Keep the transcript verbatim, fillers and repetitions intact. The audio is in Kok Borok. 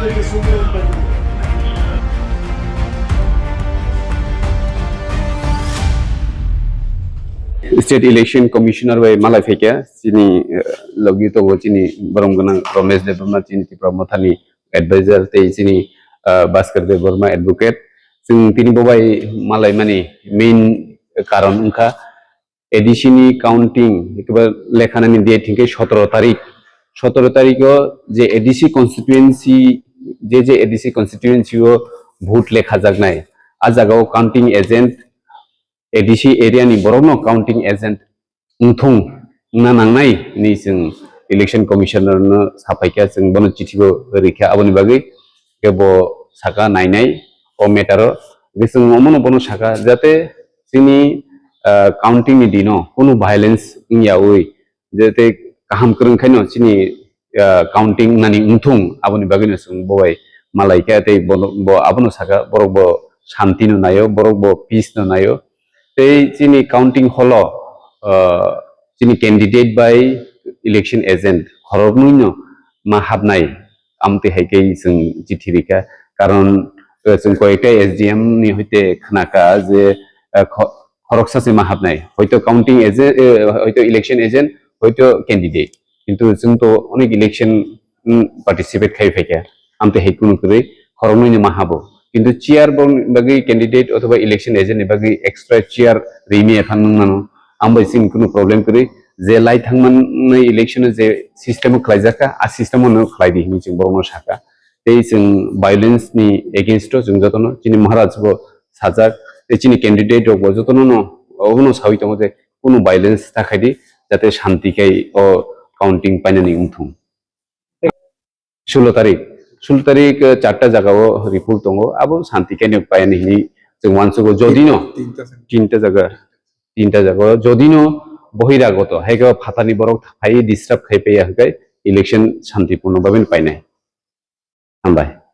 State Election Commissioner bai malai phaikha, chini, eh, logi tongo chini borom gwnang Romesh Debbarma, chini Tipra Mothani advisor, tei chini, eh, Bhaskar Debbarma advocate. Chwng tini bo bai malaimani main karon wngkha A D C ni counting, ekheba lekhanani date hinkhe sotoro tarik. Sotoro tarikho je A D C constituency, je je A D C constituency o vote lekhajaknai, a jagao counting agent, A D C area ni borokno counting agent wngthung wngna nangnai hinwi chwng Election Commissioner no saphaikha, chwng bono chithi bo rikha. Aboni bagwi khe bo saka nainai o matter o. Hwnkhe chwng omono bono saka, jate chini, ah, counting ni dino kunu violence wngyawi, jate kaham kwrwng khaino chini, ah, counting nani wngthung, aboni bagwino chwng bo bai malaikha, tei bono, bo abono saka, borok bo shanti no naio, borok bo peace no naio. Tei chini counting hall o, ah, chini candidate bai election agent khoroknwi no ma habnai, amtwi hai khe chwng chithi rikha. Karon, eh, chwng koyekta S D M ni hoite khnakha je, eh, kho-, khoroksa se ma habnai, hoito counting agent, eh, hoito election agent, hoito candidate, kintu chwng to onek election, mm, participate khai phaikha, amtwi hai kunu kwrwi khoroknwi no ma habo, kintu chair bo bagwi candidate othoba election agent ni bagwi extra chair rimi ephang nung mano. Ang bai chini kunu problem kwrwi, je lai thangmani election o je system o khlaijak kha, a system o no khlai di hinwi chwng borokno sakha. Tei chwng violence ni against o chwng jotono chini Maharaj bo sajak, tei chini candidate rok bo jotono no obono sawi tongo je kunu violence ta khai di, jate shanti khai o counting painani wngthung. Sulo tarik, sulo tarik, eh, charta jaga o report tongo, abo shanti khe nok paiani hinwi chwng uansugo. Jodi no tinta jaga, tinta jaga o jodi no bohiragoto, hai khe phatani borok phai disturb khai paiya hwnkhe election shanti purno bhabe painai. Hambai.